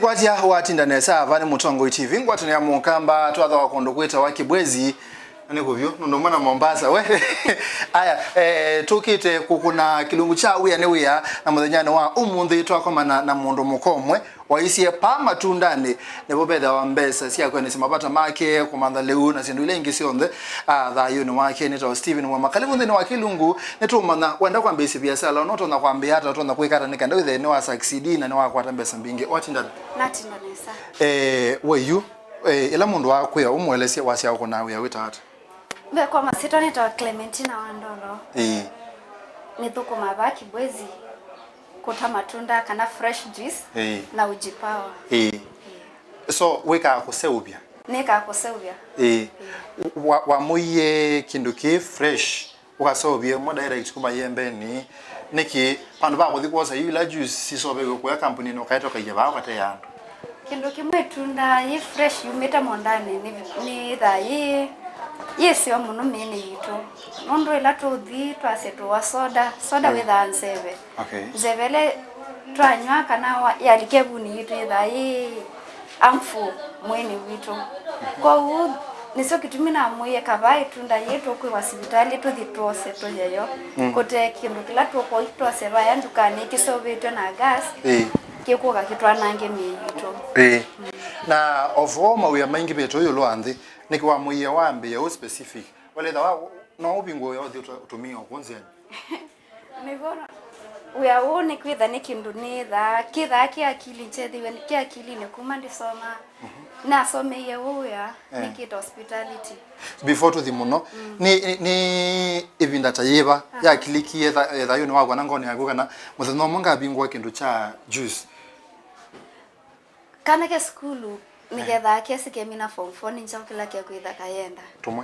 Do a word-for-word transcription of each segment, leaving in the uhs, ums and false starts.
Kwasya watinda nesa, ava nĩ Mũtongoi T V, ngwatanĩo ya Mũkamba, twathawa kũndũ kwĩtawa Kibwezi, na nĩ kũvyũ, nũndũ mwana Mombasa, we. Aya, eh, tũkĩte kũkũna kĩlungu kya wĩa nĩ wĩa, na mũthenyanĩ wa ũmũnthĩ twakomana na mũndũ mũka ũmwe waisye pa matundanĩ, nĩvo vethĩawa mbesa sya kwendesya mavata make, kũmantha lĩu, na syĩndũ ila ingĩ syonthe, ah, thayũnĩ wake. Nĩtawa Steven Mwema. Karibu nthĩnĩ wa kĩlungu. Nĩtũũmanya, wenda kwambĩĩsya viasala, no ũtonya kwambĩĩa ata, ũtonya kwĩka ata nĩ kenda wĩthĩe nĩwa succeed na nĩwakwata mbesa mbingĩ? Watinda ata? Natinda nesa. Eh, we yu, eh, ĩla mũndũ wakwĩa ũmũelesye wasya ũkũnaa wĩa wĩta ata? Ve kwa masyĩtwa nĩtawa Clementina Wandolo. Ĩĩ. Nĩthũkũmaa vaa Kibwezi kũta matunda kana fresh juice Ĩĩ. na Uji Power. Ĩĩ. Ĩĩ. So, wĩkaa kũseũvya? Nĩkaa kũseũvya. Ĩĩ. Ĩĩ. Wa, wamũie kĩndũ kĩ fresh, ũkaseũvye mo direct kuma yĩembenĩ. Nĩkĩ vandũ va kũthi kwosa yu ila juice siseũvĩw'e kũya kampunĩnĩ ũkaetokaia vaa ũkatea andũ? Kĩndũ kĩmwe ĩtunda yĩ fresh yumĩte mũũndanĩ nĩ, nĩ yĩthaa yĩ, yĩ seo mũno mĩĩnĩ yitũ. Nũndũ ĩla tũũthi twasye tũwa soda, soda Mm. wĩthaa nzeve. Okay. Nzeve ĩla twanyw'a kana wa, yalika ĩvunĩ yitũ yĩthaa yĩ harmful mwĩĩnĩ witũ. Kwoou nĩsyo kĩtumi namwĩie kavaa ĩtunda yĩĩ tũkwĩwa sivitalĩ tũthi twose tũyeyo. Mm. Kũte kĩndũ kĩla tũkũthi twose vaya ndukanĩ kĩseũvĩtw'e na gas, Ĩĩ. kĩkũka kĩtwanange mĩĩ yitũ. Ĩĩ. Na of all mawĩa maingĩ vetũ ĩũlũ wa nthĩ, nĩkĩ wamwĩie wambĩĩa ũũ specific? Walĩtha wa, no ũvingũe ũthi ũtũ-, ũtũmĩe o kũnzĩanĩ? Nĩvo wĩa ũũ nĩkwĩtha nĩ kĩndũ nĩthaa, kĩthaa kĩ akili, nkyethĩiwe kĩ akilinĩ kuma ndĩsoma. Mhm. Nasomeie ũũ wĩa, Eh. nĩkĩte hospitality. Before tũthi mũno, Mm. nĩ, nĩ, nĩ ĩvinda ta yĩva Aha. yakilikie tha-, eh, thayũnĩ wakwa na ngoonĩ yaku kana mũthenya ũmwe ngavingũa kĩndũ kya juice? Kana ke sukulu, Ehe. nĩkethaa kesi kemina form four, nĩnjaũkĩla kekwĩtha kayenda. Tũmwe.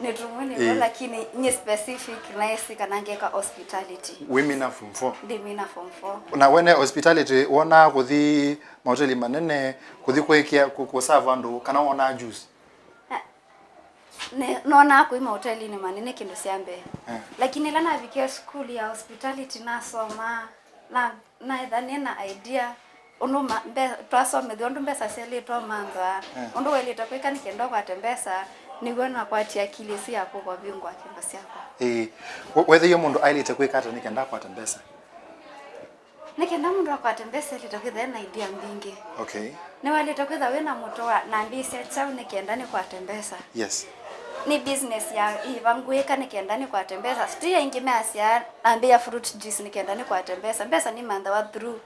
Nĩ tũmwe nĩvo, Ĩĩ. lakini nyie specific naĩsĩ kana ngeka hospitality. Wĩmina form four. Ndĩmina form four. Na wene hospitality wonaa kũthi mahoteli manene, kũthi kwĩkĩa, kũ-, kũserve andũ, kana wonaa juice? Na, nĩ, nonaa kũi mahotelinĩ manene kĩndũ sya mbee. Eh. Lakini ĩla navikie sukulu ya hospitality nasoma, na, naetha nĩ na idea, ũndũ ma-, mbe-, twasomethw'a ũndũ mbesa syaĩlĩtwe ũmanthwa, Eh. ũndũ waĩlĩte kwĩka nĩ kenda ũkwate mbesa, nĩw'o nakwatie akili ĩsu ya kũkwa vingũa kĩndũ syakwa. Ĩĩ. We-, weethĩie mũndũ aĩlĩte kwĩka ata nĩ kenda akwate mbesa? Nĩ kenda mũndũ akwate mbesa, aĩlĩte kwĩthĩa na idea mbingĩ. Okay. Nĩwaĩlĩte kwĩthĩa wĩ na mũtwe wa, nambĩĩsya kyaũ nĩ kenda nĩkwate mbesa. Yes. Nĩ business ya ĩva ngwĩka nĩ kenda nĩkwate mbesa. Still aingĩ measya, nambĩĩa fruit juice nĩ kenda nĩkwate mbesa. Mbesa nĩimanthawa through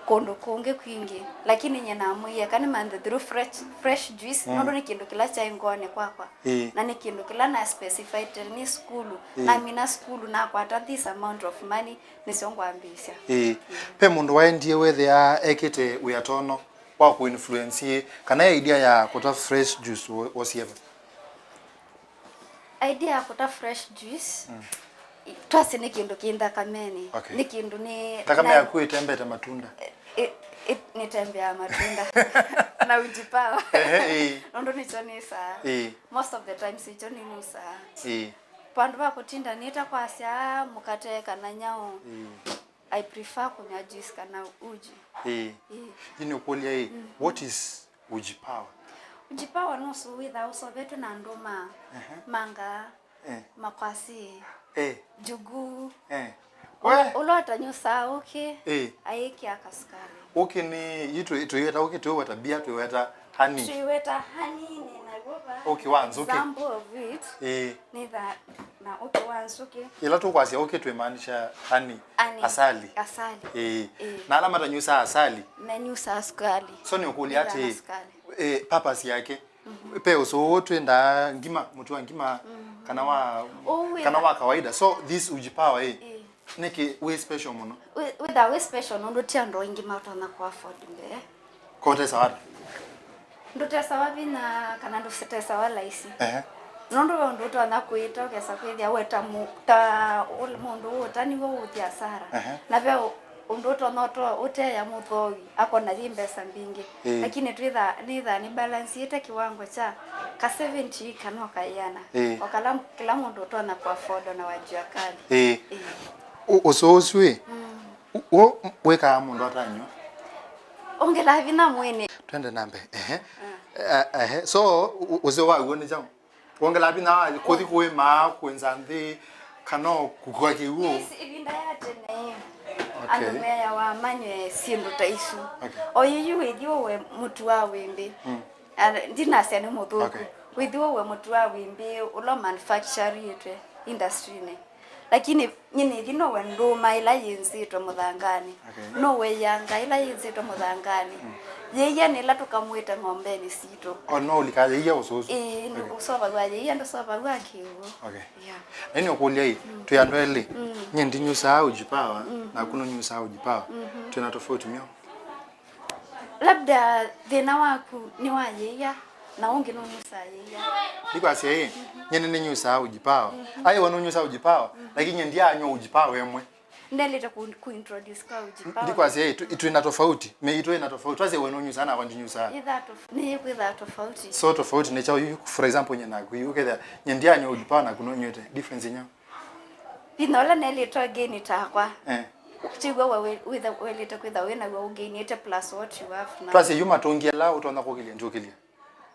kũndũ kũngĩ kwingĩ. Lakini nyie namwĩie eka nĩmanthe through fresh, fresh juice, Mm. nũndũ nĩ kĩndũ kĩla kyaĩ ngoonĩ kwakwa. Ĩĩ. Na nĩ kĩndũ kĩla na specified nĩ sukulu. Ĩĩ. Namina sukulu, nakwata this amount of money, nĩsyo ngwambĩĩsya. Ĩĩ. Ve mũndũ waendie wethĩa ekĩte wĩa tono wa kũ influence kana ya idea ya kũta fresh juice wo-, wosie va? Idea ya kũta fresh juice, Mm. i-, twasye nĩ kĩndũ kĩ nthakamenĩ. Okay. Nĩ kĩndũ nĩ Nthakame na yaku ĩtembete matunda? Ĩ-, ĩ-, nĩtembeaa matunda. Na Uji Power. Ehe, ĩĩ. Nũndũ nĩkyo nĩsaa. Ĩĩ. Most of the times nĩkyo nĩnusaa. Ĩĩ. Vandũ va kũtinda nĩta kwasya mũkate kana nyaũ, Ĩĩ. I prefer kũnywa juice kana uji. Ĩĩ. Ĩĩ. Yu nĩũkũlya ĩ, Mm. what is Uji Power? Uji Power nĩ ũsũũ wĩthaa ũseũvetwe na ndũma, Ehe. manga, Eh. makwasi, Eh. njugu. Eh. Ũla, We. ũla ũtanyusaa ũkĩ, Eh. ayĩkĩa kasukali. Ũkĩ nĩ, yu tũ-, tũiweta ũkĩ, tũiweta bia, tũiweta honey. Tũiweta honey, nĩ naw'o va. Ũkĩ wa nzũkĩ. Example of it. Eh. Nĩ tha-, na ũkĩ wa nzũkĩ. Ĩla tũkwasya ũkĩ twĩmaanisha honey, Honey. asali. Asali. Eh. Eh. Na ala matanyusaa asali. Manyusaa sukali. So nĩ ũkũlya Nĩ atĩ, na sukali. eh, purpose yake. Mhm. Pe ũsũũ twĩndaa ngima, mũtu wa ngima, Mhm. kana wa, Ũũ wĩ kana na wa kawaida. So this Uji Power, eh, Eh. nĩkĩ wĩ special mũno? Wĩ-, wĩthaa wĩ special nũndũ ti andũ aingĩ matonya kũ afford mbee. Kotesawa ata? Ndũtesawa vinya kana ndũtesawa laisi. Ehe. Nũndũ ve ũndũ ũtonya kwĩta ũkesa kwĩthĩa we ta mũ-, ta ũl-, mũndũ ũũ ta nĩw'o ũthi asara. Ehe. Na ve ũ-, ũndũ ũtonya ũto-, ũteya mũthoowi akona yĩ mbesa mbingĩ. Ĩĩ. Lakini twĩtha-, nĩthaa nĩ balance ĩte kĩwango kya ka seventy kana o ka ĩana. Ĩĩ. O kala kĩla mũndũ ũtonya kũ afford na wa jua kali. Ĩĩ. Ĩĩ. Ũ-, ũsũũ ũsu ĩ, Mm. ũ-, ũ-, wĩkaa mũndũ atanywa? Ongelaa vinya mwĩnĩ. Twende na mbee. Ehe. Eh, ehe. So, ũ-, ũseo wa w'o nĩ kyaũ? Wongelaa vinya wa kũthi kũĩma, kwenza nthĩ, kana o kũkua kĩw'ũ? Yes, ĩvinda ya tene ĩ. Okay. Andũ meawa manywe syĩndũ ta isu. Okay. O yu yu wĩthi ũwe mũtu wa wĩmbĩ. Mm. Ah, ndinasya nĩ mũthũku. Okay. Wĩthi ũwe mũtu wa wĩmbĩ ũla manufactureĩtwe industry-inĩ. Lakini nyie nĩthi nowe ndũma ĩla yĩnzĩtwe mũthanganĩ. Okay. Nowe yanga ĩla yĩnzĩtwe mũthanganĩ. Mm. Yĩia nĩ ĩla tũkamwĩte ng'ombenĩ sitũ. O no ũlika yĩia ũsũsũ? Ĩĩ, okay. Ũsovaw'a yĩia, ndũsovaw'a kĩw'ũ. Okay. Yeah. Na nĩ ũkũlya ĩ, mm, twĩ andũ elĩ, mm, nyie ndinyusaa Uji Power, mm-hmm, naku nũnyusaa Uji Power. Mm-hmm. Twĩ na tofauti myaũ? Labda thĩna waku nĩ wa yĩia, na ũngĩ nũnyusaa yĩia. Ndikwasya ĩ, nyie nĩnyusaa Uji Power. Mhm. Aĩ we nũnyusaa Uji Power, mhm, lakini nyie ndianywa Uji Power ĩmwe. Ndelĩte ku, ku introduce kwa Uji Power. Ndikwasya ĩ, twĩ na tofauti. Mĩitũ ĩna tofauti. Twasye we nũnyusaa nakwa ndinyusaa. Ĩthaa tof-, nĩ kwĩthaa tofauti. So tofauti nĩ kyaũ, for example, nyie naku, yu ũkethĩa nyie ndianywa Uji Power naku nũnyw'ĩte. Difference nĩ nyaũ? Thĩna ũla nelĩtwe again takwa. Eh. Tiw'o we, we, wĩtha-, welĩte kwĩtha wĩ naw'o ũgainĩte plus what you have now. Twasye yu matũngi ala ũtonya kũkĩlya, ndiũkĩlya.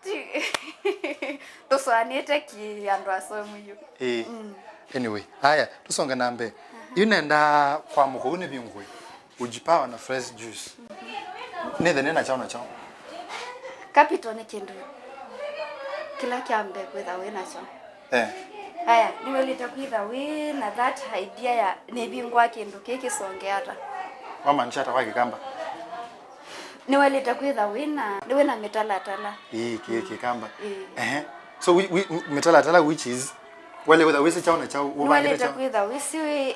Ti-, tũsũanĩte ki andũ asomu yu. Ĩĩ. Mm. Anyway, aya, tũsonge na mbee. Aha. Yu nenda kwamũka ũu nĩvingũe. Uji Power na fresh juice. Mhm. Nĩthe nĩ na kyaũ na kyaũ? Capital nĩ kĩndũ kĩla kya mbee kwĩtha wĩ nakyo. Eh. Aya, nĩwaĩlĩte kwĩtha wĩ na that idea ya nĩvingũa kĩndũ kĩĩ kĩsonge ata. Wamaanisha ata kwa Kĩkamba? Nĩwaĩlĩte kwĩtha wĩ na, wĩ na mĩtalatala. Ĩĩ, kĩ-, Kĩkamba. Ĩĩ. Ehe. So, wi-, wi-, mĩtalatala which is, waĩle kwĩtha wĩsĩ kyaũ na kyaũ, ũvangĩte kyaũ? Nĩwaĩlĩte kwĩtha wĩsĩ wĩ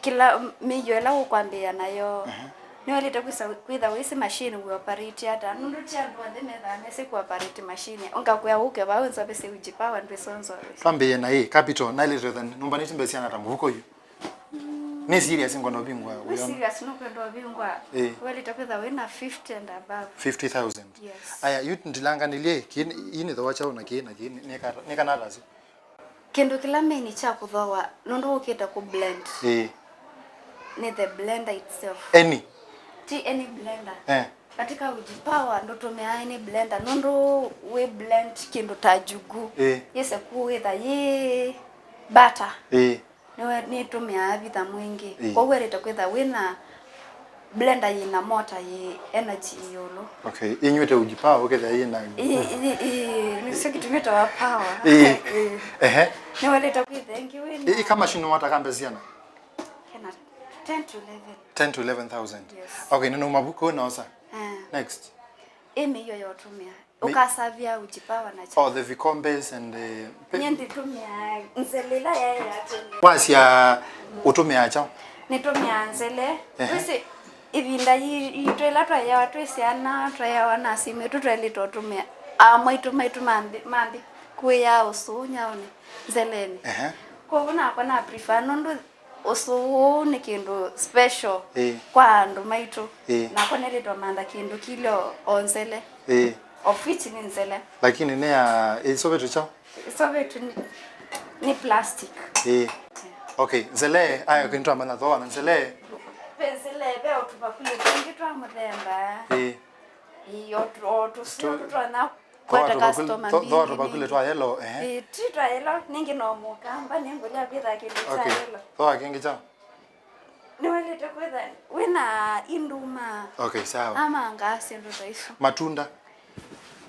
kĩla mĩio ĩla ũkwambĩĩa nayo. Ehe. Nĩwaĩlĩte kwĩsa-, kwĩtha wĩsĩ machine wĩ operate ata. Nũndũ ti andũ onthe methaa mesĩ kũ operate machine. Ngakwĩa ũke vau ũnzovesye Uji Power ndwĩsa ũnzovesye. Twambĩĩe na ĩ, capital, naĩlĩte kwĩtha nũmbanĩtye mbesa siana ata mũvuko yu? Nĩ serious ngwenda ũvingũa. Wĩ serious nũkwenda ũvingũa? Ĩĩ. Waĩlĩte kwĩtha wĩ na fifty and above. Fifty thousand. Yes. Aya, yu ndilanganĩlye, kĩĩ nĩ, ii nĩ thooa kyaũ na kĩĩ na kĩĩ, nĩ, nĩ kata-, nĩ kana atasi? Kĩndũ kĩla main kya kũthooa, nũndũ ũkĩte kũ blend. Ĩĩ. Nĩ the blender itself. Any? Ti any blender. Eh. Katika Uji Power, ndũtũmĩaa any blender, nũndũ wĩ blend kĩndũ ta njugu. Ĩĩ. Yĩse kũĩtha yĩ butter. Ĩĩ. Nĩwe, nĩtũmĩaa vinya mwingĩ. Ĩĩ. Kwoou waĩlĩte kwĩtha wĩ na blender yĩ na mota yĩ energy ĩũlũ. Okay, ĩnyw'ĩte Uji Power, ũkethĩa yĩ na... Ĩĩ, ĩĩ, ĩĩ, nĩsyo kĩtumi ĩtawa power. Ĩĩ. Ĩĩ. Ehe. Nĩwaĩlĩte kwĩtha ĩngĩ wĩ na... Ĩ, ĩ kamachine wata ka mbesa siana? Kena ten to eleven. Ten to eleven thousand. Yes. Okay, nĩnauma vu kũu noosa. Eh. Next. Ĩ mĩio ya ũtũmĩa. Mi- Ũkasavia Uji Power na kyaũ? Oh, the vikombes and the pe- Nyie nditũmĩaa nzele ĩla yaĩ ya tene. Wasya ũtũmĩaa kyaũ? Nĩtũmĩaa nzele. Ehe. Wĩsĩ, ĩvinda yi-, yitũ ĩla twaĩawa twĩ syana, twaĩawa na asyai maitũ twaĩlĩte ũtũmĩa. Aa maitũ maitũ mambi, mambi kũĩaa ũsũũ nyaũnĩ, nzelenĩ. Ehe. Kwoou nakwa na prefer nũndũ ũsũũ ũũ nĩ kĩndũ special, ĩĩ, kwa andũ maitũ. Ĩĩ. Nakwa nĩlĩtwe mantha kĩndũ kĩlyo o nzele. Ĩĩ. Of which nĩ nzele. Lakini nĩ ya, ĩsovetwe kyaũ? Ĩsovetwe nĩ, nĩ plastic. Ĩĩ. Okay, nzele, aya, kĩndũ twamanya thoa na nzele. Ve nzele, ve o tũvakuli twingĩ twa mũthemba. Ĩĩ. Ĩĩ, o tũ-, o tũsio tũtonya kwata customer mbingĩ. Thoa tũvakuli twa yellow, ehe. Ĩĩ, ti twa yellow, ningĩ no mũkamba, nĩngũlya kwĩtha kĩndũ kya yellow. Okay. Thoa kĩngĩ kyaũ? Nĩwaĩlĩte kwĩtha wĩna induma. Okay, sawa. Amanga syĩndũ ta isu. Matunda?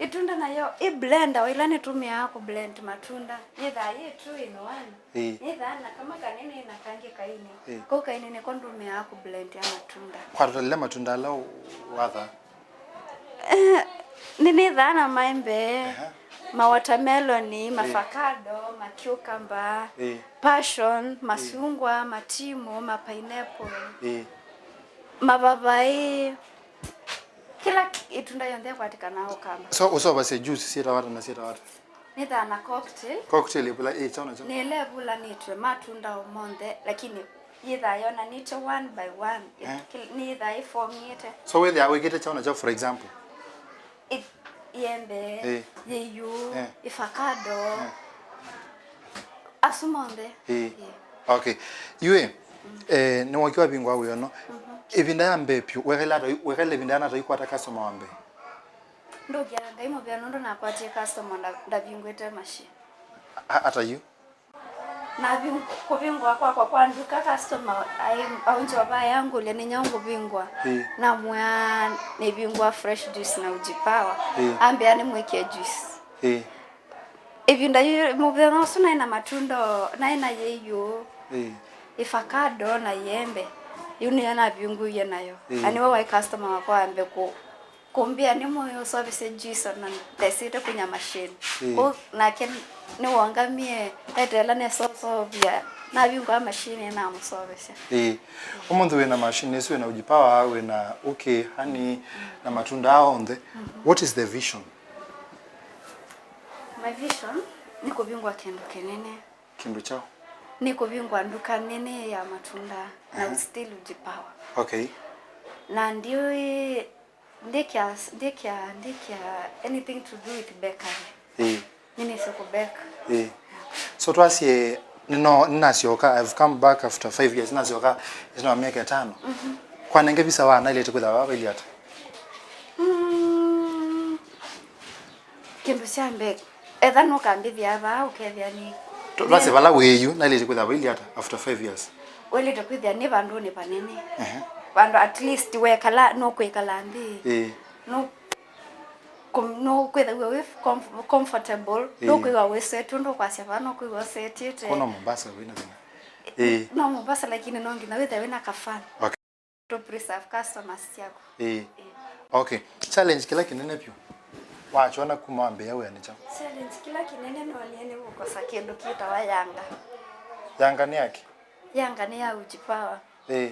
Ĩtunda nayo, ĩ blender, o ĩla nĩtũmĩaa kũ blend matunda. Yĩthaa yĩ two in one. Ĩĩ. Yĩthaa na kamwe kanene na kangĩ kaini. Ĩĩ. Kau kaini nĩko ndũmĩaa kũ blend ya matunda. Kwatũtalĩlya matunda ala wathaa? Eh, nĩnĩthaa na maembe, aha, mawatermelon, ĩĩ, mavakado, macucumber, ĩĩ, passion, ĩĩ, masungwa, matimũ, mapineapple, ĩĩ, mavavai, kĩla ĩtunda yonthe ĩkwatĩkanaa Ũkamba. So, ũseũvasya juice syĩtawa ata na syĩtawa ata? Nĩthaa na cocktail. Cocktail ĩvula ĩ kyaũ na kyaũ? Nĩ ĩla ĩvulanĩtw'e matunda o monthe, lakini yĩthaa yonanĩtye one by one. Eh. Kĩ-, nĩyĩthaa ĩfomĩte. So wĩthĩaa wĩkĩte kyaũ na kyaũ, for example? Ĩ-, ĩembe, eh, yĩiũ, eh, ĩvakado, eh, asu monthe. Eh. Eh. Okay. Yu ĩ, mm, eh, nĩwokiwa vingwa wĩono. Mhm. Ĩvinda ya mbee vyũ, wekaile ata, wekaile ĩvinda yana ata ũikwata customer wa mbee? Ndũkĩa Ngai mũvea nũndũ nakwatie customer nda-, ndavingũĩte machine. A-, ata yu? Na vi-, kũvingũa kwakwa kwa nduka, customer ai-, aũnjova ayangũlya nĩ nyaũ ngũvingũa. Ĩĩ. Namwĩa nĩvingũa fresh juice na Uji Power. Ĩĩ. Ambĩa nĩmwĩkĩe juice. Ĩĩ. Ĩvinda yu, mũthenya ũsu naĩ na matunda, naĩ na yĩyũ, ĩĩ, ĩvakado na yĩembe. Yu nĩyo navingũie nayo. Ĩĩ. Na nĩwe waĩ customer wakwa wa mbee kũ-, kũmbĩa nĩ mũĩ ũsovesye juice na ndesĩte kũnya machine. Ĩĩ. Kwoou nake nĩwongamie eteela nesosovya, navingũa machine namũsovesya. Ĩĩ. Ũmũnthĩ wĩ na machine ĩsu, wĩ na Uji Power, wĩ na Uki, honey, na matunda aa onthe. Mhm. What is the vision? My vision nĩ kũvingũa kĩndũ kĩnene. Kĩndũ kyaũ? Nĩ kũvingũa nduka nene ya matunda na, aha, still Uji Power. Okay. Na ndiũĩ, ndĩkĩa, ndĩkĩa, ndĩkĩa anything to do with bakery. Ĩĩ. Nĩnĩsĩ kũbake. Ĩĩ. So twasye, nĩno, nĩnasyoka, I've come back after five years, nĩnasyoka, ĩtina wa myaka ĩtano. Mhm. Kwanenge visa wa nailĩte kwĩthĩwa vavaili ata? Mm, kĩndũ kya mbee, etha nũkambĩthĩa vaa, ũkethĩa nĩ, tũ-, twasye vala wĩ yu, nailĩte kwĩthĩwa vaili ata after five years? Wailĩte kwĩthĩa nĩ vandũnĩ vanene. Ehe. Vandũ at least wekala, nũkwĩkala nthĩ. Ĩĩ. Nũ-, kũ-, nũkwĩthĩwa wĩ comf-, comfortable, ĩĩ, nũkwĩw'a wĩ set, ũndũ ũkwasya vaa nũkwĩw'a ũsetĩte. Kono Mombasa wĩna thĩna. Ĩĩ. No Mombasa, lakini no nginya wĩthĩwe wĩna ka fun. Okay. To preserve customers syaku. Ĩĩ. Ĩĩ. Okay. Challenge kĩla kĩnene vyũ wakyona kuma wambĩĩa wĩa nĩ kyaũ? Challenge kĩla kĩnene noonie nĩ kũkosa kĩndũ kĩtawa yanga. Yanga nĩ yake? Yanga nĩ ya Uji Power. Ĩĩ.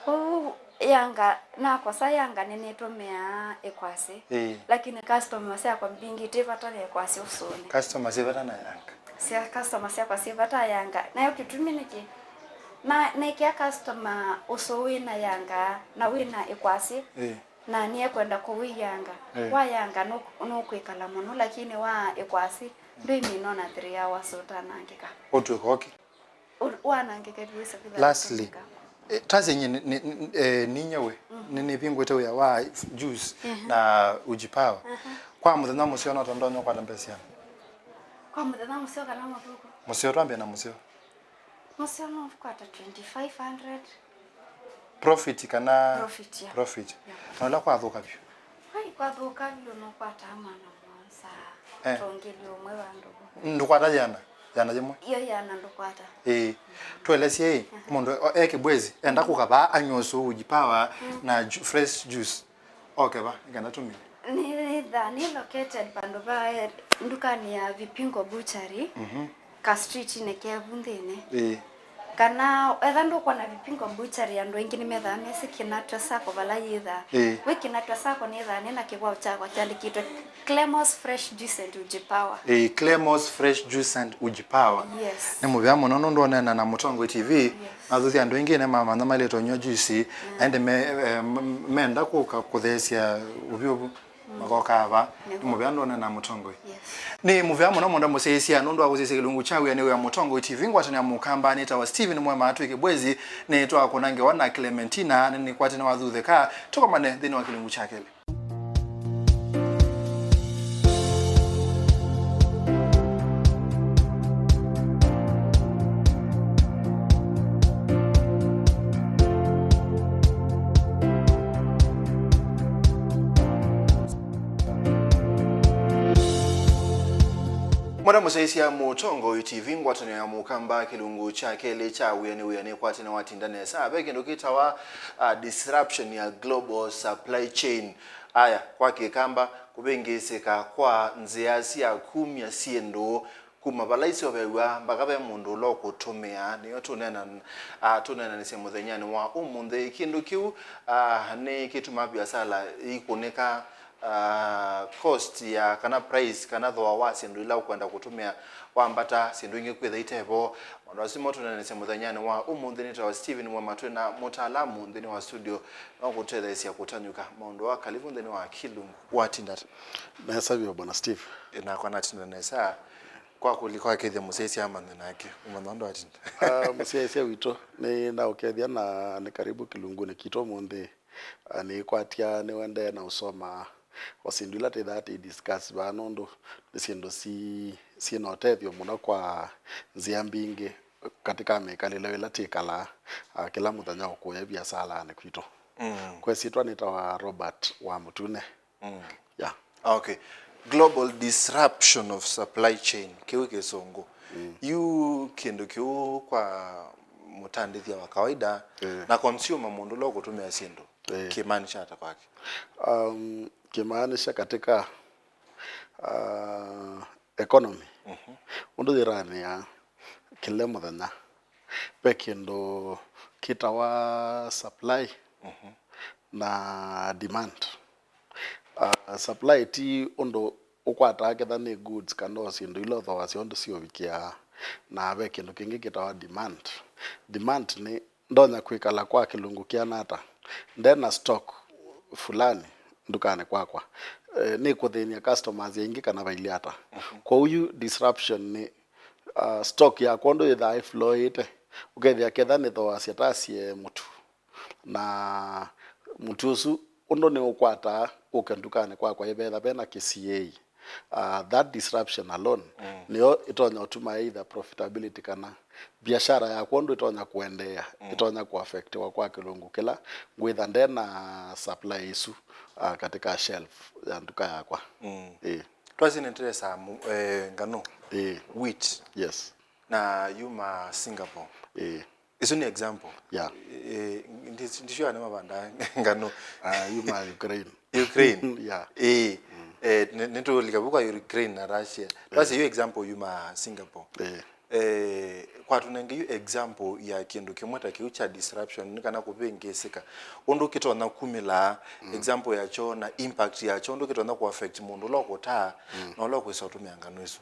Kwoou yanga, nakosa yanga nĩnĩtũmĩaa ĩkwasĩ. Ĩĩ. Lakini customers syakwa mbingĩ iti vata na ĩkwasĩ ũsũnĩ. Customers syĩ vata na yanga. Sya, customers syakwa syĩ vata yanga. Nayo kĩtumi nĩkĩ? Na, nekĩa customer ũsũ wĩ na yanga na wĩ na ĩkwasĩ, ĩĩ, na nĩekwenda kũwĩyanga. Ĩĩ. Wayanga nũ-, nũkwĩkala mũno, lakini wa ĩkwasĩ, ndwĩmina ona three hours ũtanangĩka. Ũtw'ĩka oki. Ũ-, wanangĩka vyũ, ĩsa kwĩthĩwa. Lastly, ũtanangĩka. Eh, tasye nyie nĩ, nĩ, nĩ, eh, ninyie we, mhm, nĩ, nĩvingũĩte wĩa wa juice, mhm, na Uji Power. Aha. Kwa mũthenya mũseo no tondũ ndonya kwata mbesa syana. Kwa mũthenya mũseo kana mũthũku? Mũseo, twambie na mũseo. Mũseo no kwata twenty-five hundred. Profit kana? Profit, yeah. Profit. Yeah. Na ũla kwathũka vyũ? Ai, kwathũka vyũ no kwata mana mũonza. Eh. Tongeli ũmwe vandũ vo. Ndũkwata yana? Yana yĩmwe? Iyo yana ndũkwata. Ĩĩ. Twelesye ĩ, mũndũ o-, e Kĩbwezi, enda kũka vaa anywe ũsũ Uji Power, mm, na ju-, fresh juice. Oke va, nĩkenda tũmine. Nĩ, nĩ tha, nĩ located vandũ va, eh, ndukanĩ ya Vipingo Butchery, mhm, ka street-inĩ kevu nthĩnĩ. Ĩĩ. Kana etha ndũkwona Vipingo Butchery, andũ aingĩ nĩmethaa mesĩ Kinatwe Sacco vala yĩthaa. Ĩĩ. Wĩ Kinatwe Sacco nĩthaa nĩ na kĩwau kyakwa kyandĩkĩtwe Clemos Fresh Juice and Uji Power. Ĩĩ, Clemos Fresh Juice and Uji Power. Yes. Nĩ mũvea mũno nũndũ oneena na Mũtongoi T V. Yes. Nathuthya andũ aingĩ nĩmamanya mailĩte ũnywa juice, mm, na ĩndĩ me-, eh, m-, menda kũka kũtheesya ũvyũvu. Makokaa va. Nĩw'o. Nĩ mũvea ndwone na Mũtongoi. Yes. Nĩ mũvea mũno mũndũ mũsyaĩĩsya nũndũ wa kũsyaĩĩsya kĩlungu kya wĩa nĩ wĩa Mũtongoi T V. Ngwatanĩo ya Mũkamba nĩtawa Steven Mwema twĩ Kĩbwezi, nĩtwakũna ngewa na Clementina, nĩnĩkwatene wathuthĩka. Tũkomane nthĩnĩ wa kĩlungu kya kelĩ. Mwana mũsyaĩĩsya Mũtongoi T V, ngwatanĩo ya Mũkamba, kĩlungu kya kelĩ kya wĩa nĩ wĩa nĩkwatene watinda nesa. Ve kĩndũ kĩtawa, ah, disruption ya global supply chain. Aya, kwa Kĩkamba, kũvĩngĩĩsĩka kwa nzĩa sya kumya syĩndũ kuma vala iseũvĩaw'a mbaka ve mũndũ ũla ũkũtũmĩa, nĩyo tũneena-, ah, tũneenanĩsye mũthenyanĩ wa ũmũnthĩ. Kĩndũ kĩu, ah, nĩ kĩtumaa viasala ikũnĩka, ah, cost ya kana price kana thooa wa syĩndũ ila ũkwenda kũtũmĩa wambata, syĩndũ ingĩ kwĩtha itevo. Maũndũ asu mo tũneenanĩsye mũthenyanĩ wa ũmũnthĩ. Nĩtawa Steven Mwema, twĩ na mũtaalamu nthĩnĩ wa studio no kũtetheesya kũtanyũka maũndũ aa. Kalivu nthĩnĩ wa Kĩlungu. Watinda ata? Nesa vyũ, Bwana Steve. Nakwa natinda nesa. Wakũlya kwakethya mũsyaĩĩsya amanye nake, ũmanya ũndũ atinda. Ah, mũsyaĩĩsya witũ, nĩ naũkethya na nĩ karibu kĩlungunĩ kitũ ũmũnthĩ. Ah, nĩkwatya nĩwendee na ũsoma o syĩndũ ila twĩthaa tũi discuss vaa, nũndũ nĩ syĩndũ si, syĩ na ũtethyo mũno kwa nzĩa mbingĩ katika mĩkalĩle ĩla twĩkalaa, ah, kĩla mũthenya ũkũya viasalanĩ kwitũ. Mm. Kwa ĩsyĩtwa nĩtawa Robert wa Mũtune. Mm. Yeah. Ah, okay. Global disruption of supply chain, kĩu kĩsũngũ. Mm. Yu kĩndũ kĩu kwa mũtandĩthya wa kawaida, eh, na consumer, mũndũ ũla ũkũtũmĩa syĩndũ, eh, kĩmaanisha ata kwake? Um, kĩmaanisha katika, uh, economy. Mhm. Ũndũ yĩranĩa kĩla mũthenya, ve kĩndũ kĩtawa supply, mhm, na demand. Ah, supply ti ũndũ ũkwataa ketha nĩ goods kana o syĩndũ ila ũthooasya ũndũ siũvikĩaa, na ve kĩndũ kĩngĩ kĩtawa demand. Demand nĩ ndonya kwĩkala kwa kĩlungu kĩana ata, ndena stock fulani ndukanĩ kwakwa, eh, nĩkũthĩny'a customers aingĩ kana vailyĩ ata. Mhm. Kwoou yu disruption nĩ, ah, stock yakwa ũndũ yĩthaa ĩflowĩte, ũkethĩa ketha nĩthooasya ta sie mũtu, na mũtu ũsu ũndũ nĩũkwataa ũke ndukanĩ kwakwa ĩvetha vena kĩsiĩi. Uh, that disruption alone, mm, nĩyo ĩtonya ũtuma either profitability kana biashara yakwa ũndũ ĩtonya kũendeea, mm, ĩtonya kũaffectiwa kwa kĩlungu kĩla ngwĩtha ndena supply ĩsu, uh, katika shelf ya nduka yakwa. Mm. Ĩĩ. Twasye nĩtũtesaa mu-, eh, nganũ. Ĩĩ. Wheat. Yes. Na yuma Singapore. Ĩĩ. Isu nĩ example. Yeah. Eh, ndi-, ndisyo nĩ mavanda nganũ. Ah, yuma Ukraine. Ukraine. Yeah. Eh, mm, eh, nĩ-, nĩtũlika vu kwa Ukraine na Russia. Eh. Twasye yu example yuma Singapore. Eh. Eh, kwatũnenge yu example ya kĩndũ kĩmwe ta kĩu kya disruption, nĩ kana kũvĩngĩsĩka. Ũndũ kĩtonya kumĩlaa, mm, example yakyo na impact yakyo, ũndũ kĩtonya kũ affect mũndũ ũla ũkũtaa, mm, na ũla ũkwĩsa ũtũmĩa nganũ isu.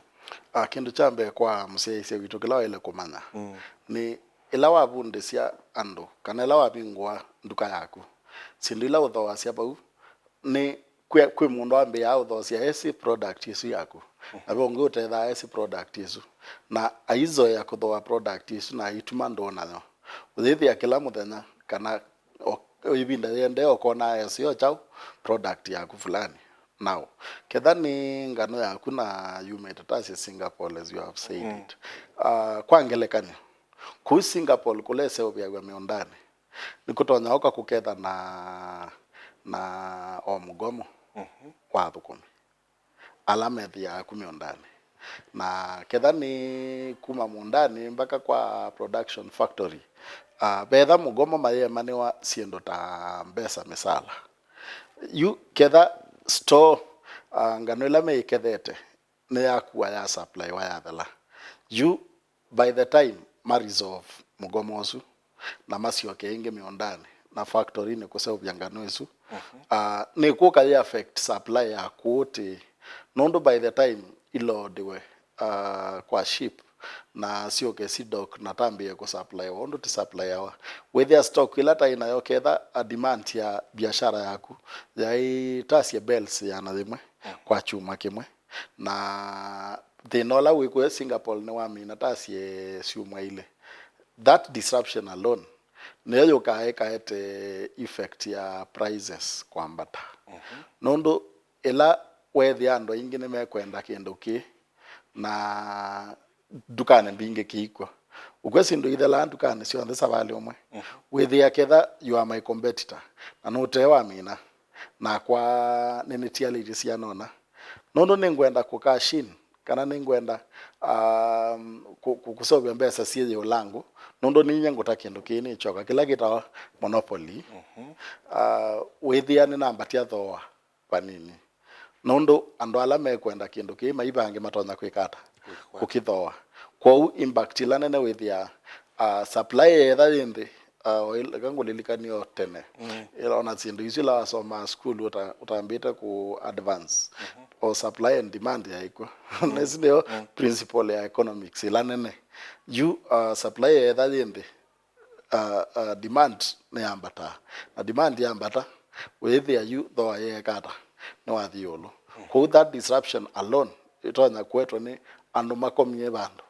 Ah, kĩndũ kya mbee kwa mũsyaĩĩsya witũ kĩla waĩle kũmanya, mm, nĩ ĩla wavundĩsya andũ, kana ĩla wavingũa nduka yaku, syĩndũ ila ũthooasya vau, nĩ kwĩ, kwĩ mũndũ wambĩĩaa ũthoosya esĩ product ĩsu yaku, na ve ũngĩ ũtethaa esĩ product ĩsu, na aizoea kũthooa product ĩsu na aituma ndũũ nayo. Ũyĩthĩa kĩla mũthenya, kana o ĩvinda yĩendee ũkonaa esĩ o kyaũ product yaku fulani. Now, ketha nĩ nganũ yaku na yumĩte ta syĩ Singapore, as you have said, mm, it. Ah, kwa ngelekany'o, kũu Singapore kũla ĩseũvĩaw'a mĩũndanĩ, nĩkũtonya ũka kũketha na, na o mũgomo, mhm, wa athũkũmi ala methĩaa ku mĩũndanĩ. Na ketha nĩ kuma mũũndanĩ mbaka kwa production factory, ah, vetha mũgomo mayĩemanĩwa syĩndũ ta mbesa mĩsala. Yu ketha store, ah, nganũ ĩla meĩkethete nĩyakua ya supplywa yathela. Yu by the time ma resolve mũgomo ũsu na masyoke ĩngĩ mĩũndanĩ na factory-inĩ kũseũvya nganũ ĩsu, mhm, ah, nĩkũka yĩ affect supply ya kũũ tĩĩ, nũndũ by the time iloadiwe, ah, kwa ship na syoke si dock na tambĩĩe kũsupplywa ũndũ tĩsupplyĩawa, wĩthĩa stock ĩla taĩ nayo ketha a demand ya biashara yaku yaĩ ta syĩ bells ĩana yĩmwe, mhm, kwa kyumwa kĩmwe, na thĩna ũla wĩ kũya Singapore nĩwamina ta syĩ syumwa ilĩ. That disruption alone nĩyo yũkaa ĩkaete effect ya prices kwambata. Mhm. Nũndũ ĩla weethĩa andũ aingĩ nĩmekwenda kĩndũ kĩĩ na ndukanĩ mbingĩ kĩikw'o, ũkw'a syĩndũ ithelaa ndukanĩ syonthe savalĩ ũmwe. Mhm. Wĩthĩa ketha you are my competitor na nũtee wamina, nakwa nĩnĩtialĩtye sianona, nũndũ nĩngwenda kũ cash in, kana nĩngwenda, um, kũ-, kũ-, kũseũvya mbesa syĩ yĩũlangũ, nũndũ ninyie ngũta kĩndũ kĩĩ nĩkyoka, kĩla kĩtawa monopoly. Mhm. Uh, wĩthĩa nĩnambatya thooa vanini, nũndũ andũ ala mekwenda kĩndũ kĩĩ maivange matonya kwĩka ata? Kũkĩkwata. Kũkĩthooa. Kwoou impact ĩla nene wĩthĩaa, uh, supply yeetha yĩ nthĩ, uh, o ĩla, eka ngũlilikanie o tene. Mm. Ĩla ona syĩndũ isu ila wasomaa sukulu ũta-, ũtambĩte kũ advance. Mhm. O supply and demand yaĩ kw'o. Mm. Na ĩsu nĩyo, mm, principle ya economics ĩla nene. Yu, uh, supply yeetha yĩ nthĩ, uh, uh, demand nĩyambataa. Na demand yambata, wĩthĩa yu thooa yeeka ata? Nĩwathi ĩũlũ. Mm. Kwoou that disruption alone ĩtonya kũetwa nĩ andũ makomie vandũ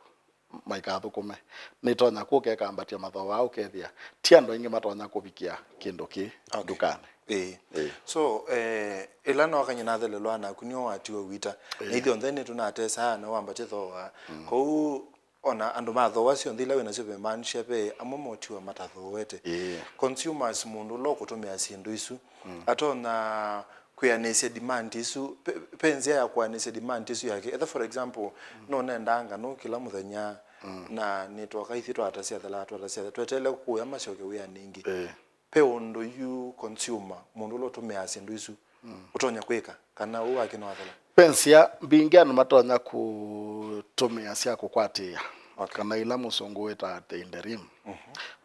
maikathũkũme, nĩtonya kũka ĩkambatya mathooa, ũkethĩa ti andũ aingĩ matonya kũvikĩa kĩndũ kĩĩ. Okay. Ndukanĩ. Ĩĩ. Ĩĩ. So, eh, ĩla noka nyie nathelelwa naku nĩo watiwa wita. Ĩĩ. Na ithyonthe nĩtũnatesaa na wambatya thooa. Mm. Kwoou ona andũ ma thooa syonthe ila wĩ nasyo vemaanisha ve amwe motiwa matathooete. Ĩĩ. Consumers, mũndũ ũla ũkũtũmĩa syĩndũ isu, mm, atonya kwĩanĩsya demand isu, pe, pe nzĩa ya kũanĩsya demand isu yake. Etha, for example, mm, nũnendaa nganũ kĩla mũthenya, mm, na nĩtwoka ithyĩ twatasya thela, twatasya thela, tweteele kũya masyoke wĩanĩ ĩngĩ. Ĩĩ. Pe ũndũ yu consumer, mũndũ ũla ũtũmĩaa syĩndũ isu, mm, ũtonya kwĩka, kana ũu wake nĩwathela? Ve nzĩa mbingĩ andũ matonya kũtũmĩa sya kũkwatĩĩa, okay, kana ila mũsũngũ wĩtaa the interim. Mhm.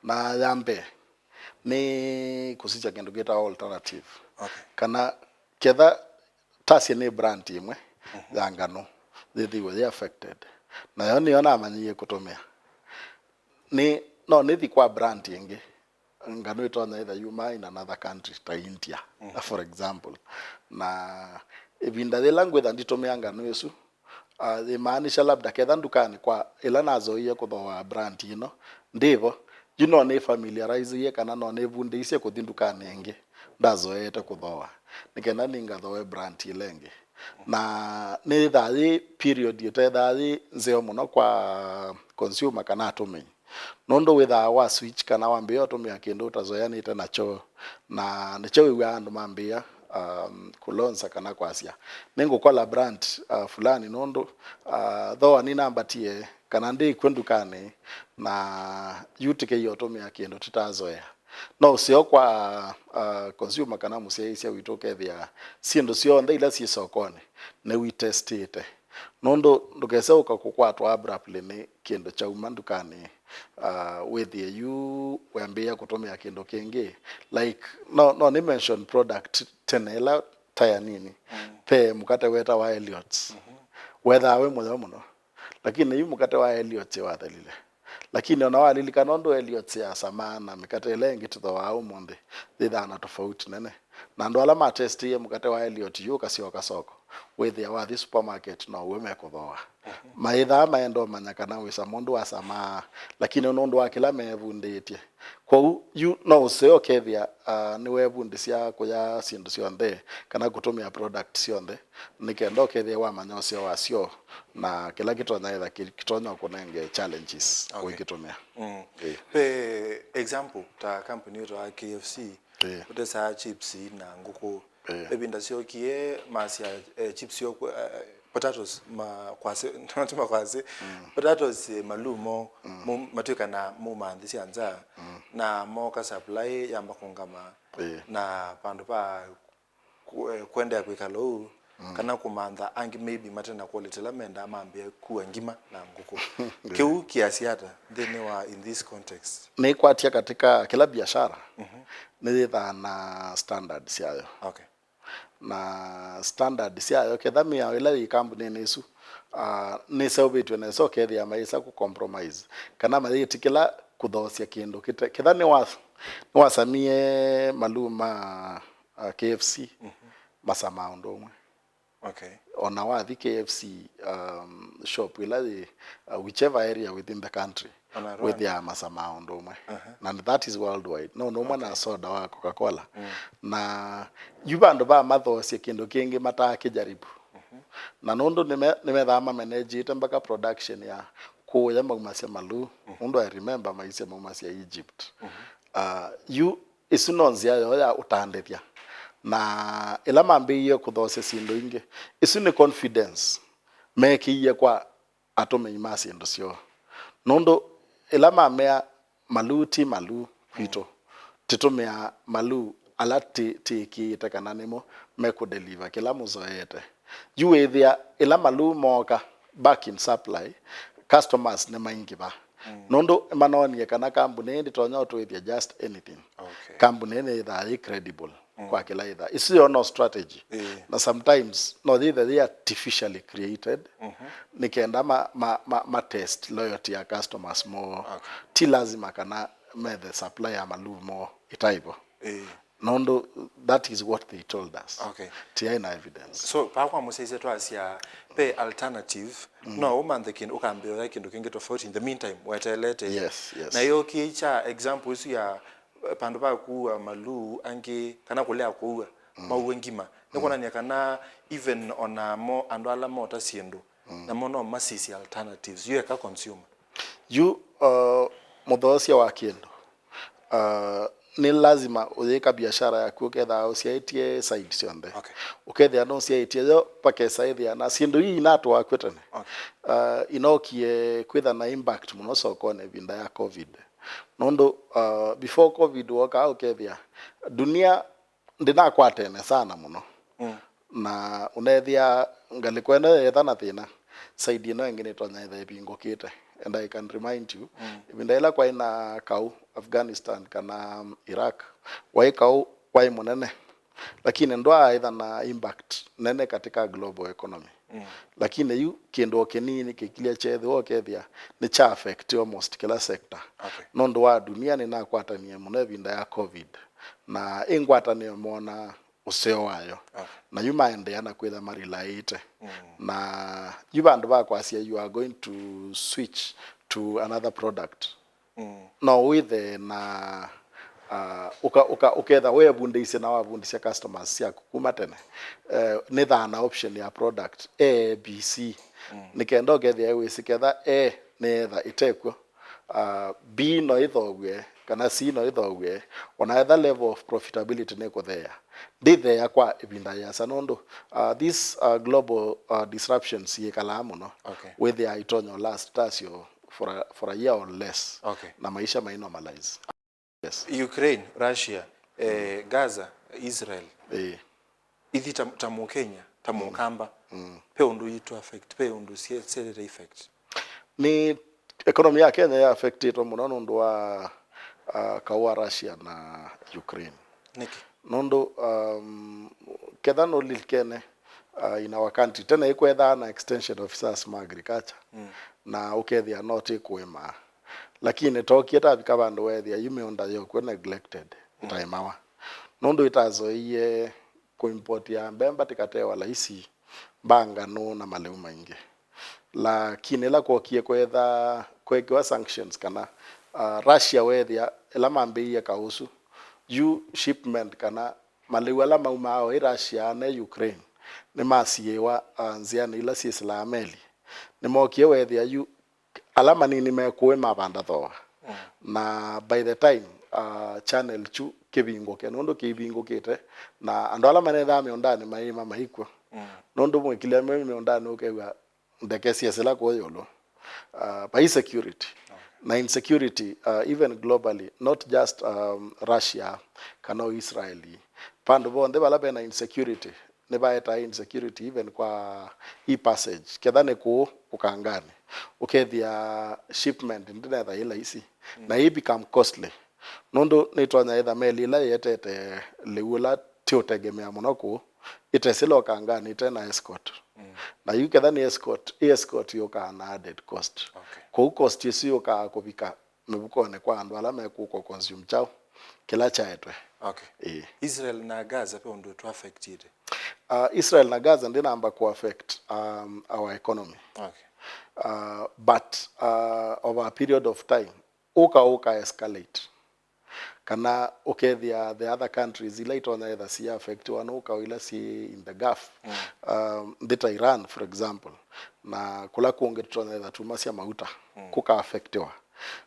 Na ya mbee, nĩ kũsisya kĩndũ kĩtawa alternative. Okay. Kana ketha tasye nĩ brand ĩmwe, mhm, ya nganũ yĩthĩwe yĩ affected, nayo nĩyo namanyĩie kũtũmĩa, nĩ no nĩthi kwa brand ĩngĩ, nganũ ĩtonya ĩtha yuma in another country ta India, mhm, for example. Na ĩvinda yĩla ngwĩtha nditũmĩa nganũ ĩsu, ah, yĩmaanisha labda ketha ndukanĩ kwa ĩla nazoie kũthooa brand ĩno ndĩvo, yu no nĩ familiarize kana no nĩvundĩisye kũthi ndukanĩ ĩngĩ ndazoeete kũthooa, nĩ kenda nĩngathooe brand ĩla ĩngĩ. Na nĩthaa yĩ period ĩtethaa yĩ nzeo mũno kwa consumer kana atũmĩi. Nũndũ wĩthaa wa switch kana wambĩĩa ũtũmĩa kĩndũ ũtazoeanĩte nakyo, na nĩkyo wĩw'aa andũ mambĩĩa, um, kũlonsa kana kwasya, "Nĩngũkola brand, uh, fulani nũndũ, uh, thooa nĩnambatie kana ndĩ kw'o ndukanĩ, na yu tĩkĩie ũtũmĩa kĩndũ tũtazoea." No ũseo kwa, uh, consumer kana mũsyaĩĩsya witũ ũkethĩa syĩndũ syonthe ila syĩ sokonĩ nĩwitestĩte. Nũndũ ndũkese ũka kũkwatwa abruptly nĩ kĩndũ kyauma ndukanĩ, uh, wĩthĩe yu wambĩĩa kũtũmĩa kĩndũ kĩngĩ. Like, no, no nĩ mention product tene ĩla ta ya nini. Mm. Ve mũkate wetawa Elliot's. Mhm. Wethaa wĩ mũyo mũno. Lakini yu mũkate wa Elliot's wathelile. Lakini ona walilikana ũndũ Elliot's yasamaa na mĩkate ĩla ĩngĩ tũthooaa ũmũnthĩ, yĩthaa na tofauti nene. Na andũ ala matestiie mũkate wa Elliot yu ũkasyoka soko, wĩthĩa wathi supermarket no w'o mekũthooa. Mayĩthaa maenda ũmanya kana wĩsa mũndũ wasamaa, lakini nũndũ wa kĩla meevundĩtye. Kwoou yu no ũseo ũkethĩa, ah, nĩwevundĩsya kũya syĩndũ syonthe kana kũtũmĩa product syonthe, nĩ kenda ũkethĩa wamanya ũseo wasyo na kĩla kĩtonya ĩtha kĩ-, kĩtonya ũkũnenge challenges. Okay. Ũikĩtũmĩa. Mm. Ĩĩ. Ve example, ta company ĩtawa K F C, ĩĩ, ũtesaa chips na ngũkũ. Ĩĩ. Ĩvinda syokie masya, eh, chips yo, eh, potatoes, makwasĩ, ti makwasĩ, mm, potatoes, eh, malumo, mm, mo-, matwĩka na muma nthĩ sya nza, mm, na moka supply yamba kũngama, ĩĩ, na vandũ va ku-, eh, kũendeea kwĩkala ũu, mm, kana kũmantha angĩ maybe mate na quality ĩla mendaa mambĩĩa kua ngima na ngũkũ. Ĩĩ. Kĩu kĩasya ata nthĩnĩ wa, in this context? Nĩkwatya katika kĩla biashara, mhm, nĩyĩthaa na standard syayo. Okay. Na standard syayo, ketha mĩao ĩla yĩ kambunĩnĩ ĩsu, ah, nĩseũvĩtw'e nesa, ũkethĩa mayĩsa kũ compromise, kana mayĩtĩkĩla kũthoosya kĩndũ kĩte, ketha nĩwa-, nĩwasamie maluu ma, ah, K F C, mhm, masamaa ũndũ ũmwe. Okay. Ona wathi K F C, um, shop ĩla yĩ, uh, whichever area within the country, ona Rwanda, wĩthĩaa masamaa ũndũ ũmwe. Aha. Na that is worldwide. No ũndũ ũmwe na, okay, soda wa Coca-Cola. Mm. Na yu vandũ va mathoosye kĩndũ kĩngĩ mataa kĩjaribu. Mhm. Na nũndũ nĩme-, nĩmethaa mamenejĩte mpaka production ya kũya maumasya maluu. Mhm. Nũndũ I remember maisye maumasya Egypt. Mhm. Uh, yu Ĩsu no nzĩa yoo ya ũtandĩthya. Na ĩla mambĩĩie kũthoosya syĩndũ ingĩ, ĩsu nĩ confidence meekĩie kwa atũmĩi ma syĩndũ syoo. Nũndũ ĩla mamea maluu ti maluu kwitũ, tũtũmĩaa maluu ala tĩ-, twĩkĩĩte kana nĩmo mekũdeliver kĩla mũzoeete. Yu wĩthĩa ĩla maluu mooka, back in supply, customers nĩmaingĩva. Mm. Nũndũ nĩmanoonie kana kambuni ĩĩ ndĩtonya ũtũĩthya just anything. Okay. Kambuni ĩĩ nĩyĩthaa yĩ credible, mm, kwa kĩla yĩthaa. Ĩsu yo no strategy. Ĩĩ. Na sometimes no yĩthe yĩ artificially created, mhm, nĩ kenda ma, ma, ma, ma test loyalty ya customers moo. Okay. Ti lazima kana methe supply ya maluu moo ĩtaivo. Ĩĩ. Nũndũ that is what they told us. Okay. Tiaĩ na evidence. So, paa kwa mũsyaĩĩsya twasya pe alternative, mm, no ũmanthe kĩndũ, ũkambĩĩa ũya kĩndũ kĩngĩ tofauti, in the meantime weteelete. Yes, yes. Na yo kĩ kya example ĩsu ya, eh, pandũ pa kuua maluu angĩ kana kũlea kũua, mm, maue ngima. Nĩ kwonany'a kana even onamo andũ ala mota syĩndũ, mm, namo no masisye alternatives. Yu eka consumer. Yu, uh, mũthoosya wa kĩndũ, uh, nĩ lazima ũyĩka biashara yaku ũkethaa ũsyaĩtye side syonthe. Okay. Ũkethĩa nũsyaĩtye yo pakesa ĩthĩa na syĩndũ ii inatũakw'e tene. Okay. Uh, inokie kwĩtha na impact mũno sokonĩ ĩvinda ya covid. Nũndũ, uh, before covid wokaa ũkethĩa dunia ndĩnakwatene sana mũno. Mm. Na ũnethĩa ngalĩko ĩno yeetha na thĩna, side ĩno ĩngĩ nĩtonya ĩtha ĩvingũkĩte. And I can remind you, mm, ĩvinda ĩla kwaĩ na kaũ Afghanistan kana, um, Iraq, waĩ kaũ waĩ mũnene, lakini ndwaaĩtha na impact nene katika global economy. Mm. Lakini yu kĩndũ o kĩnini kĩkilya kyeethĩwa ũkethĩa nĩ kya affect almost kĩla sector. Okay. Nũndũ wa dunia nĩnakwatanie mũno ĩvinda ya covid, na ĩ ngwatanĩo moona ũseo wayo. Okay. Na yu maendeea na kwĩtha marelaĩte. Mm. Na yu vandũ va kwasya you are going to switch to another product, mm, no wĩthe na, uh, ũka, ũka, ũketha weevundĩisye na wavundĩsya customers syaku kuma tene, uh, nĩthaa na option ya product A, B, C. Mm. Nĩ kenda ũkethĩa wĩsĩ ketha A nĩyetha ĩtekw'o, uh, B no ĩthoow'e kana C no ĩthoow'e, ona etha level of profitability nĩkũtheea, ndĩtheea kwa ĩvinda yĩasa nũndũ, uh, these, uh, global, uh, disruptions yĩkalaa mũno. Okay. Wĩthĩaa itonya last tasyo for a, for a year or less. Okay. Na maisha mai normalize. Yes. Ukraine, Russia, eh, Gaza, Israel. Ĩĩ. Ithi ta, ta Mũkenya, ta Mũkamba, mm, pe ũndũ itũ affect, pe ũndũ sie-, sielete effect. Nĩ economy ya Kenya ya affectĩtwe mũno nũndũ wa, uh, kaũ wa Russia na Ukraine. Nĩkĩ? Nũndũ, um, ketha nũlilikene, uh, in our country tene ĩkwethaa na extension officers ma agriculture, mm, na ũkethĩa no tĩ kũĩma. Lakini tokie tavika vandũ weethĩa yu mĩũnda yokw'o neglected, mm, ĩtaĩmawa. Nũndũ ĩtazoeie kũimpotia mbemba tĩkatewa laisi, mbaa nganũ na malĩu maingĩ. Lakini ĩla kwokie kwetha kwekiwa sanctions kana, uh, Russia weethĩa ĩla mambĩĩie kaũ ũsu, yu shipment kana malĩu ala maumaa oĩ Russia ne Ukraine nĩmasiĩĩwa, uh, nzĩanĩ ila syĩsĩlaa meli. Nĩmookie weethĩa yu ala manini me kũĩ mavanda thooa. Mm. Na by the time, uh, channel kyu kĩvingũke, nũndũ kĩivingũkĩte, na andũ ala manethaa mĩũndanĩ maĩma maikw'o. Mm. Nũndũ mwĩkĩlya me mĩũndanĩ ũkew'a ndeke syesĩla kũũ ĩũlũ. Uh, vai security. Okay. Na insecurity, uh, even globally, not just, um, Russia kana o Israel. Vandũ vonthe vala vena insecurity, nĩvaetaa insecurity even kwa e-passage. Ketha nĩ kũũ ũkanganĩ, ũkethĩa shipment ndĩnetha ĩ laisi, mm, na ĩ become costly. Nũndũ nĩtonya ĩtha meli ĩla ĩetete lĩu ũla ti ũtegemea mũno kũũ, ĩtesĩla ũkanganĩ ĩte na escort. Mm. Na yu ketha nĩ escort, ĩ escort yũkaa na added cost. Okay. Kũu cost ĩsu yũkaa kũvika mĩvukonĩ kwa andũ ala mekũka consume kyaũ kĩla kyaetwe. Okay. Ĩĩ. Israel na Gaza pe ũndũ ĩtũ affectĩte? Uh, Israel na Gaza ndĩnamba kũ affect, um, our economy. Okay. Uh, but, uh, over a period of time, ũka ũka escalate. Kana ũkethĩa the other countries ila itonya etha si affectiwa nĩ ũka ila si in the Gulf. Mm. Um, nthĩ ta Iran, for example, na kũla kũngĩ tũtonya etha tumasya mauta, mm, kũka affectiwa.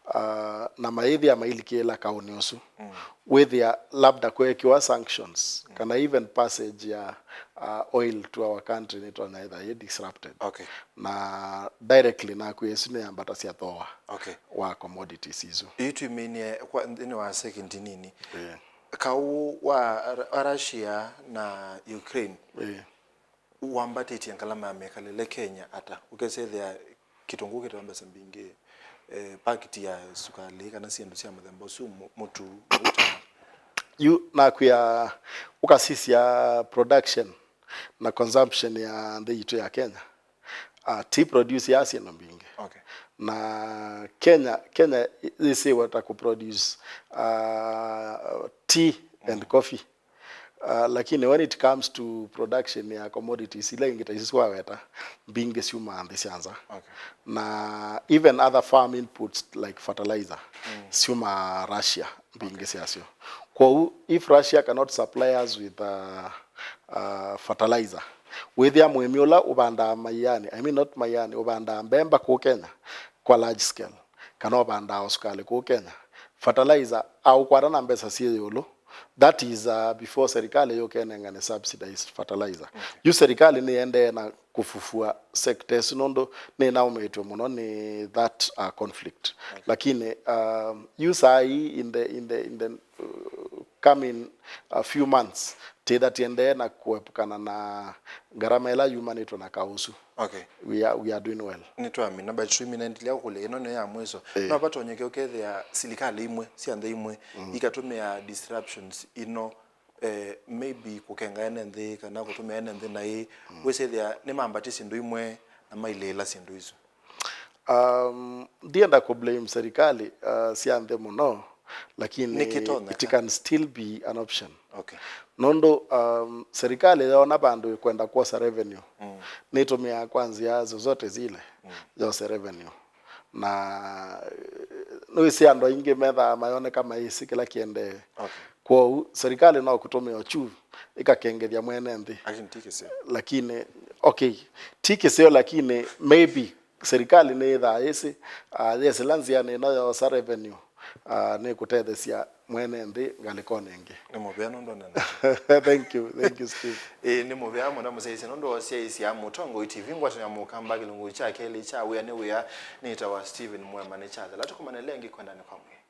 Uh, na maĩthĩa mailikĩĩla kaũnĩ ũsu. Mm. Wĩthĩa labda kwekiwa sanctions, mm, kana even passage ya, uh, oil to our country nĩtonya etha ĩ disrupted. Okay. Na directly naku ĩsu nĩyambatasya thooa, okay, wa commodities isu. Ĩĩ twĩmĩnie kwa nthĩnĩ wa second nini. Yeah. Kaũ wa Russia na Ukraine, yeah, wambatĩtye ngalama ya mĩkalĩle Kenya ata? Ũkesethĩa kĩtũngũũ kĩtawa mbesa mbingĩ, eh, pakiti ya sukalĩ kana syĩndũ sya mũthemba ũsu, mũ-, mũtu, mauta. Yu nakwĩa, ũkasisya production na consumption ya nthĩ yitũ ya Kenya, uh, ti produce ya syĩndũ mbingĩ. Okay. Na Kenya, Kenya yĩsĩwe ta kũ produce, uh, ti and coffee. Uh, lakini when it comes to production ya commodities ila ingĩ ta isu waweta, mbingĩ syumaa nthĩ sya nza. Okay. Na even other farm inputs like fertilizer syumaa Russia, mbingĩ syasyo. Kwoou, if Russia cannot supply us with uh, uh, fertilizer, wĩthĩa mũĩmi ũla ũvandaa maiani, I mean not maiani, ũvandaa mbemba kũu Kenya kwa large scale, kana ũvandaa ũsukalĩ kũu Kenya, fertilizer aũkwata na mbesa syĩ ĩũlũ, that is uh, before serikali yũke ĩnengane subsidized fertilizer. Yu serikali nĩendee na kũfufua sector ĩsu nũndũ nĩnaũmĩtwe mũno nĩ that uh, conflict. Lakini um, yu saa hii in the, in the, in the uh, coming a few months, tĩtha tiendee na kũepukana na ngarama ĩla yumanĩtwe na kaũ ũsu. Okay. We are, we are doing well. Nĩtwamina, but tũimina endelea kũkũlya ĩno nĩyo ya mwiso. Eh. No vatonyeke ũkethĩa silikalĩ imwe sya nthĩ imwe ikatũmĩa disruptions ino, eh, maybe kũkenga ene nthĩ kana kũtũmĩa ene nthĩ naĩ, wĩsĩthĩa nĩmambatie syĩndũ imwe na mailĩĩla syĩndũ isu. Um, ndienda kũblame serikali uh, sya nthĩ mũno, lakini it can still be an option. Okay. Nũndũ um, serikali yoona vandũ ĩkwenda kwosa revenue, nĩtũmĩaa kwa nzĩa zozote zile yose revenue. Na eh, nĩwĩsĩ andũ aingĩ methaa mayoneka mayĩsĩ kĩla kĩendee. Okay. Kwoou serikali no kũtũmĩa ũchu ĩkakengethya mwene nthĩ. Lakini ti kĩseo. Lakini okay, ti kĩseo, lakini maybe serikali nĩyĩthaa yĩsĩ uh, yes, ĩla nzĩanĩ ĩno yoosa revenue uh, nĩkũtetheesya mwene nthĩ ngalĩkonĩ ĩngĩ. Nĩ mũvea nũndũ nene. Thank you, thank you, Steve. Ĩĩ, nĩ mũvea mũno mũsyaĩĩsya nũndũ wasyaĩĩsya Mũtongoi T V ngwatanĩo ya Mũkamba kĩlungu kya kelĩ kya Wĩa nĩ Wĩa. Nĩtawa Stephen Mwema nĩ kyathela tũkomane lengi kwendani kwa mwĩĩ.